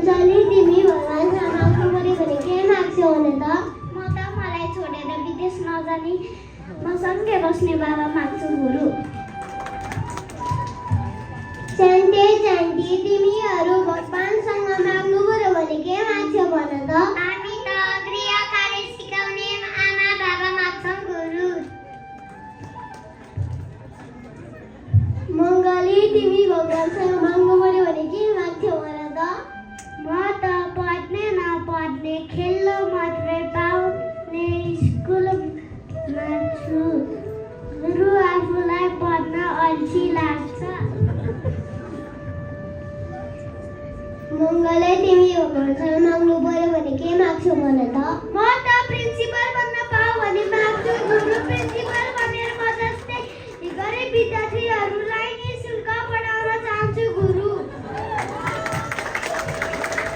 अञ्जली तिमी भगवान्सँग माग्नु पऱ्यो भने के माग्छौ भने त? म त मलाई छोडेर विदेश नजाने मसँगै बस्ने बाबा माग्छु गुरु। चान्टे तिमीहरू भगवान्सँग माग्नु पऱ्यो भने के माग्छौ भन त? हामी त गृह कार्य सिकाउने आमा बाबा माग्छौँ गुरु। मङ्गली तिमी भगवान्सँग माग्नु पऱ्यो भने के माग्छौ भन त? म त पढ्ने नपढ्ने खेल्न मात्रै पाउने स्कुलमा छु गुरु। आफूलाई पढ्न अल्छी लाग्छ। मङ्गले तिमी भगवान्सँग माग्नु पऱ्यो भने के माग्छौ भन त? म त प्रिन्सिपल बन्न पाऊ भने माग्छु गुरु। प्रिन्सिपल बनेर म जस्तै गरिब विद्यार्थीहरूलाई